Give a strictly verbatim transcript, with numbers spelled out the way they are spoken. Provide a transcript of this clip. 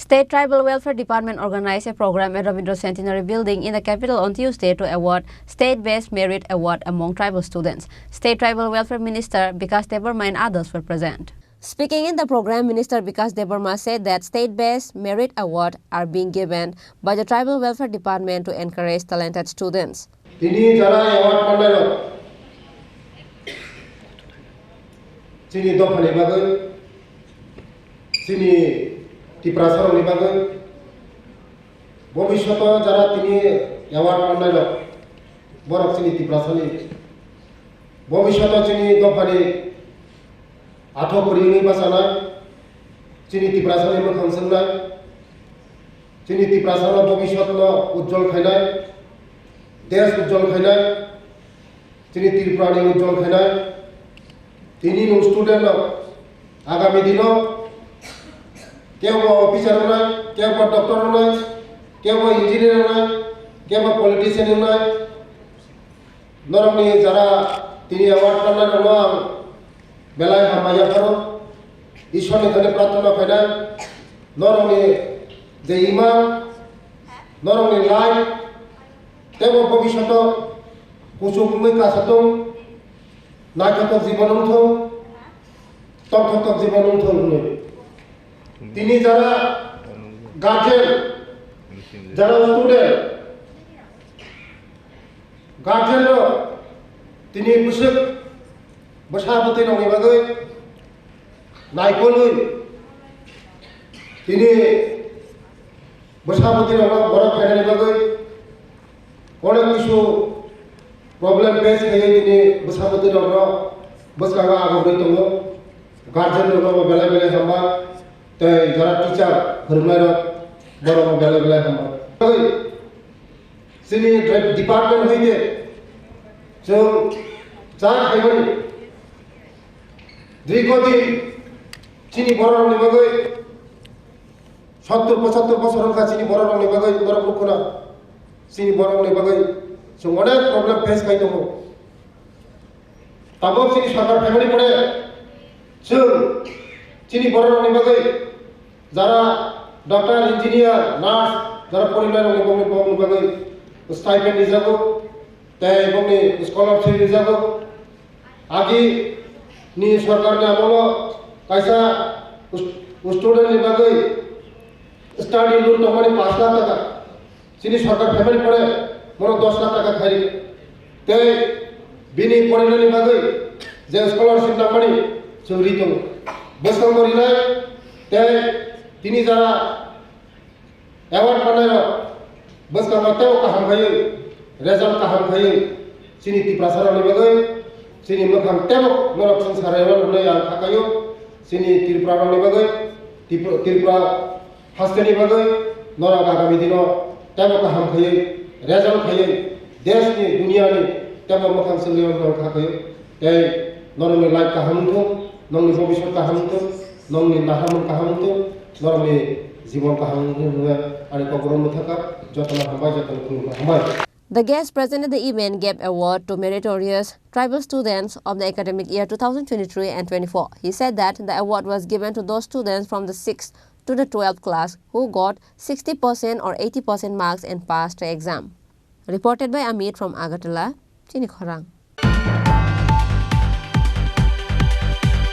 State Tribal Welfare Department organized a program at Rabindra Centenary Building in the capital on Tuesday to award State Best Merit Award among tribal students. State Tribal Welfare Minister Bikash Debbarma and others were present. Speaking in the program, Minister Bikash Debbarma said that state-based merit award are being given by the Tribal Welfare Department to encourage talented students. Tini jara award mannairok chini dophani bagwi, chini Tiprasarokni bagwi, bobishoto jara tini award mannairok, borok chini Tiprasani, bobishoto chini dophani athok kwrwi wngwi bachanai, chini Tiprasani mwkhang swngnai, chini Tiprasano bobisotno ujjol khainai, desh ujjol khainai, chini Tripurani ujjol khainai. Tini nwng student rok agami dino kebo officer wngnai, kebo doctor wngnai, kebo engineer wngnai, kebo politician wngnai. Norokni jara tini award mannairokno ang belai hambai yapharo. Ishwarni thani prarthana khainai, norokni je imang, norokni life, tebo bobishoto kuchuk wngwi kasatung, naithotok jibon wngthung, tongthoktok jibon wngthung hwnwi. Tini jara guardian, jara student, guardian rok tini bwswk bwsa bwtwi rokni bagwi naikolwi tini bwsa bwtwi rokno borok khainani bagwi onek kisu problem face khaiwi tini bwsa bwtwi rokno bwskango agogwi tongo. Guardian rokno bo belai belai hamba, tei jara teacher phwrwngnai rok borokno belai belai hamba. Chini department hoite chwng cha khaimani dirgho din chini bororokni bagwi sottur pochattur bosor wngkha chini bororokni bagwi norok nukhuna chini bororokni bagwi chwng onek problem face khai tongo. Tabuk chini sarkar phaimani pore chwng chini bororokni bagwi jara doctor, engineer, nurse, jara porinai rokni bongni bongni bagwi stipend rijago, tei bongni scholarship rijago. Agi ni sarkar ni amolo kaisa student ni bagwi study loan tongmani pash lakh taka. Chini sarkar phaimani pore bono dos lakh taka khairi. Tei bini porinani bagwi je scholarship nangmani chwng ri tongo. Bwskango rinai tei tini jara award mannairok bwskango teibo kaham khaiwi, result kaham khaiwi chini Tiprasarokni bagwi chini mwkhang teibo norok chwng sarai rwna hwnwi ang kha khaio. Chini Tripurarokni bagwi, Tripura, Tripura hasteni bagwi norok agami dino teibo kaham khaiwi, result khaiwi, deshni, duniyani teibo mwkhang swngwi rwna kha khaio. Tei norokni life kaham wngthung, nokni bobiswt kaham wngthung, nokni naharmung kaham wngthung, norokni jibon kaham wngthung hwnwi ani kokborok mwthakar. Jotono hambai, jotono khulumkha, hambai. The guest present at the event gave award to meritorious tribal students of the academic year two thousand twenty-three and twenty-four. He said that the award was given to those students from the sixth to the twelfth class who got sixty percent or eighty percent marks and passed the exam. Reported by Amit from Agartala, Chini Khorang.